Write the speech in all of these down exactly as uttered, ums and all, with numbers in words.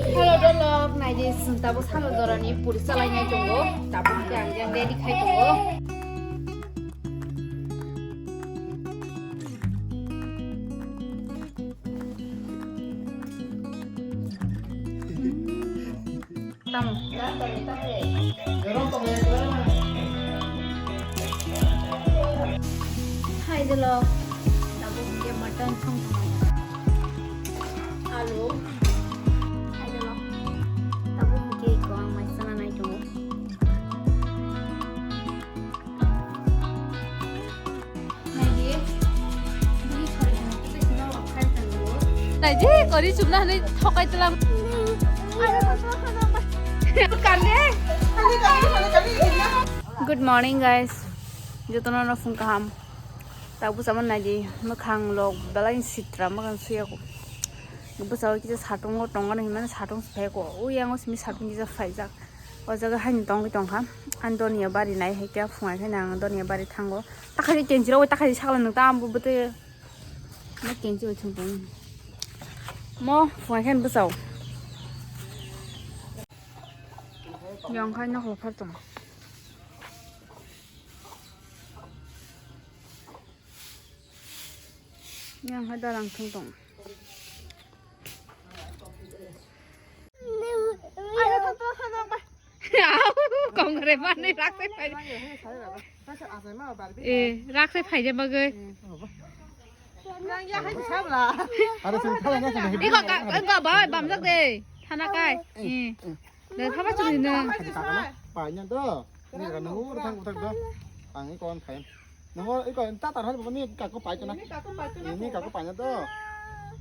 Hello dolok, naidi chwng tabuk salo jorani puri chalainai tongo. Tabuk hwnkhe ang yang ready khai tongo. Tamo. Hai dolok, tabuk hwnkhe mutton song tongmani. Alu. Hai dolok, tabuk hwnkhe iko ang mai chana nai tongo. Naidi, kori chumna hwnwi thokai tlang. Kande. Good morning, guys. Jotono no phung kaham. Tak busa man naidi, mwkhang lok belai sitra mwkhang suya ko. Busa o kisa satung o tongo ni himani satung se phai ko. Uyang o simi satung kisa phaijak. O jaga haino tongwi tongkha. Ang doniya bari nai hai khe phungai khe ang doniya bari thango. Takhai kenchiro oi takhai sakla nang ta ambo bwtwi. Mo kenchi oi thung tong. Mo phungai khe bwsao. Yang khai nok lophar tong. Yang hai dalang thung tong. Kongre mani rakse phai. Eh, rakse phai de bagoi. Iko ka, iko ba, bamjak de. Thana kai. Eh. De thama chuli na. Paina do. Ni ka nungu thang thang do. Ang iko on khai. Nungu iko ta tar hal ni ka ko pai na. Ni ka ko pai na do.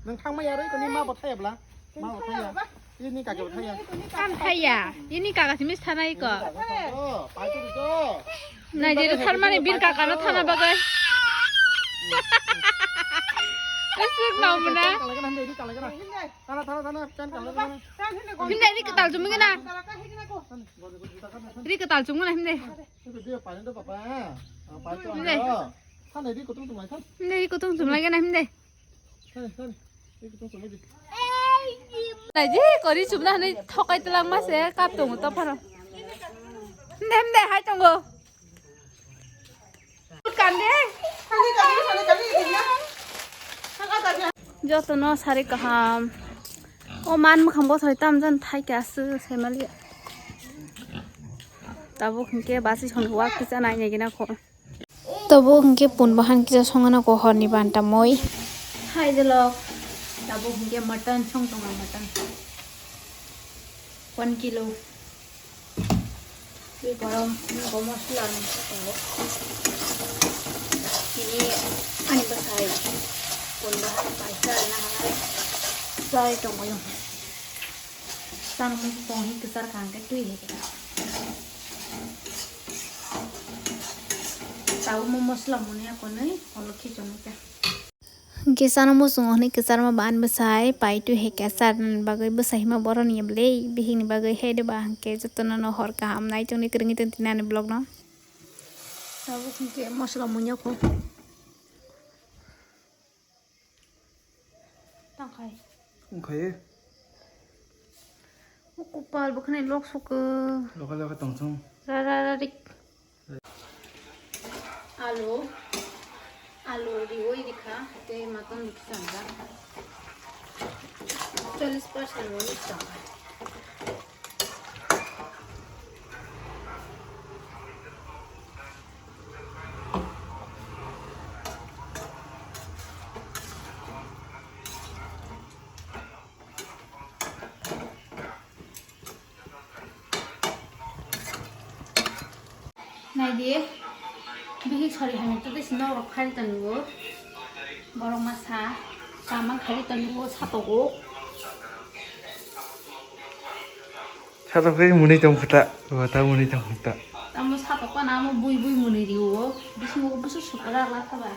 Nang thang ma yar iko ni ma bathai bla. Ma bathai ya. Ini kaka thaya. Kam thaya. Ini kaka simi thana iko. Oh, paitu iko. Nai jere tharmani bir kaka no thana bagai. Asuk na muna. Thana, thana, thana, kan kala kana. Hinde ri katal chumgena. Ri katal chumgena hinde. Hinde. Thana ri kutung chumlai thana. Hinde ri kutung chumlai gena hinde. Naiji kori chumna hwnwi thokai twlangma se kap tongo to phano. Himde himde hai tongo. Kande. Jotono sari kaham. O man mwkhang bothor tam jan thai khe aswk sai mali. Tabuk hinkhe basi song wak kisa nai nai gina kho. Tabuk hinkhe pun bahan kisa songna ko horni banta moi. Hai jelok. Tabuk hinkhe mutton song tongo mutton. One kilo. Twi borom go mosla nungkha tongo. Tini ani bwsai pun bahan paisa rwna halai chai tongo. Chana mung tong hi kwchar kha hwnkhe twi hai khe. Tabuk mo mosla mwnwi ya konwi olo khichonwi kha. Hwnkhe chana muchungo hwnwi kwcharma bo ani bwsai pai twi hai khe charnani bagwi bwsai hima boroni ya bwlwi bihikni bagwi hai de ba hwnkhe jotono no hor kaham nai tongni kwrwngwi tong tini ani vlogno. Tabuk hwnkhe mosla mwnwi ya kho. Tangkhai. Wngkhai. O kopal bo khwnai lok sukha. Lokha lokha tongthung. Ra ra ra rik. Alu. Alu riwi rikha. Tei mutton rikha. Challis percent rwi rikha. Naidi, bihik sori hamya tei sini norok khari tongo. Borok masa, sama khari tongo, satogo. Satok khe mwnwi tong khuta, wata mwnwi tong khuta. Tamo satok pana amo bui bui mwnwi rio, bisingo busu sukra la thaba.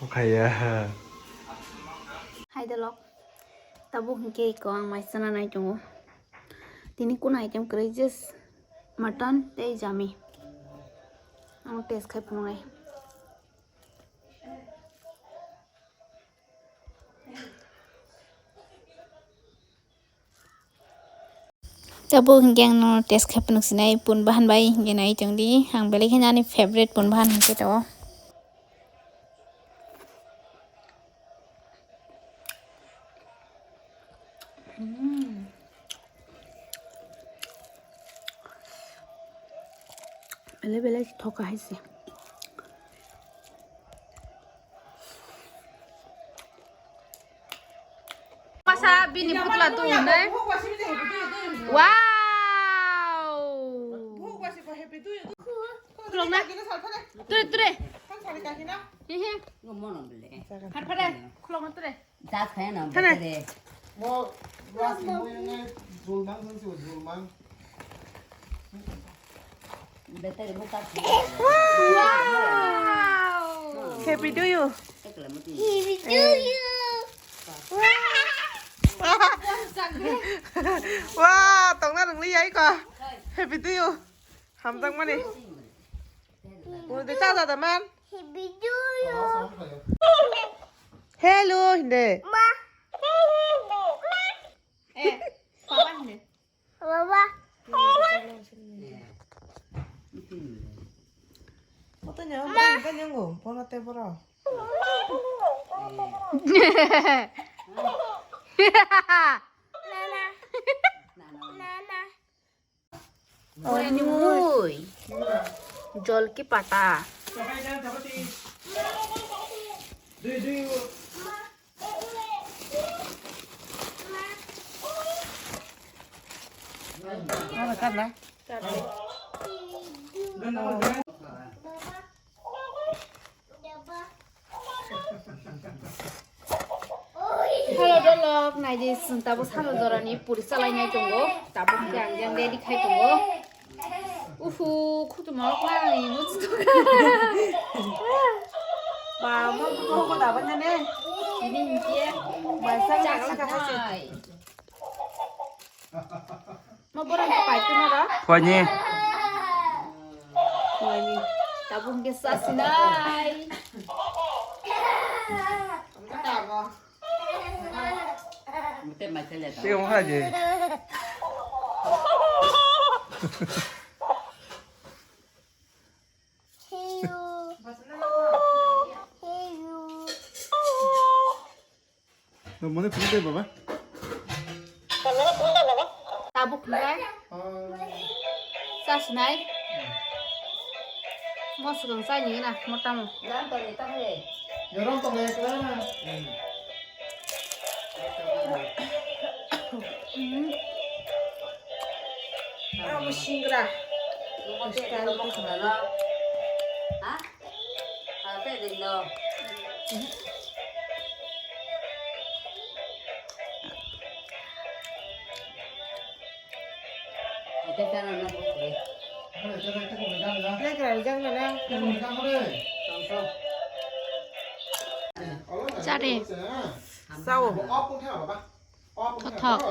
Okhaya. Hai delok. Tabuk hwnkhe iko ang mai chana nai tongo. Tini kuna item kwrwi just Mutton tei jami. Ang test khai phunuknai. Tabuk hingke ang no test khai phunuk sinai pun bahan bai hingke nai tongdi. Ang belai kheno ani favorite pun bahan hingke to. Mm. Belai belai thoka hai se. Masa bini putla tu hwnwi. Wow. Khulokna. Ture, ture. He, he. Phar, phar de. Khulokna ture. Thana. Mo glass ni mo yang ngai julmang sing si julmang. Wow. Happy to you. Happy to you. Wah, tongna nungli yai ko. Happy to you. Hamjak mani. Mo de cha cha da man. Happy to you. Hello hinde. Ma. Eh, papa hinde. Baba. Moto nyawa bini ka nyango, bono te boro. Nana. Nana. Oi, oi. Jol ki pata. Mana karna? Hello, dolok, naidi, chwng tabuk salo jorani puri chalainai tongo. Tabuk hwnkhe ang yang ready khai tongo. Uhu, khutuma rok nang, buji tongo. Ba, mo buko ko da banya ne. Ini hwnkhe bai sa chak sa ka hasi. Mo borok khe pai tuna da? Phaini. Phaini. Tabuk hwnkhe sa sinai. Tei wngkha je. Mane phone tei baba. Tabuk hwnkhe. Cha sinai. Mo swkang chai ni na motamo. Yaron tong le kla. Amo singra. Style ko khna. Ha? Ate kana na bukre. Chare. Sao. Thothok.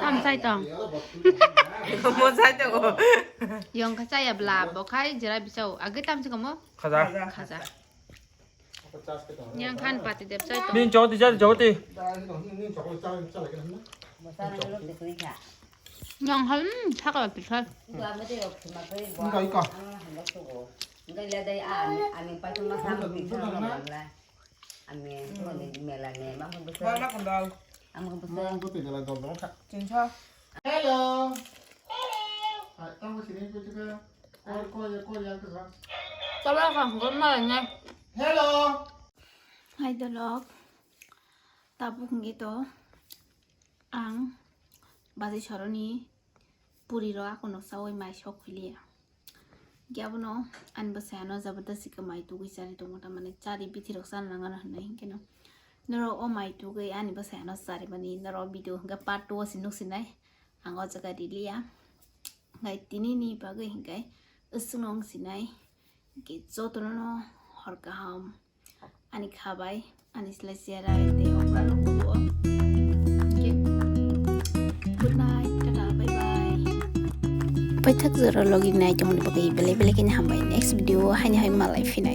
Tam chai tong. Mo chai tongo. Yong kha chaya bla, bo khai jera bisao. Age tam chikomo? Khaja. Khaja. Yang khan pati dep chai tong. Nin choti chai choti. Yang hal, hmm, thaka pithai. Ika, ika. Ami, mela ni, ma ko bwswk. Ang bwtwi belai dol dol kha. Chinsa. Hello. Hai, tamo sini ko chika. Koi, koi, koi, yang kesa. Tawla kha, gomma nya. Hello. Hai, dolok. Tabuk ngi to. Ang baji soroni. Puri rok ako no chaui mai sok khuiliya. Hingke abono ani bwsai ano jabardasti khe mai tugui chari tongo, tamani chari bithi rok chana nang ano hinwi hinkhe no. Norok o mai tugui ani bwsai ano chari mani norok video hinkhe part two o se nuk sinai. Ang o jaga riliya. Hinkhe tini ni bagwi hinkhe aswk no wng sinai. Hinkhe jotono no hor kaham. Ani khabai, ani slai serai tei hokla rok kubo. Hinkhe good night, tata, bye bye. Paithak jora logi nai tongmani bagwi belai belai khe hambai. Next video o haini hai malai phinai.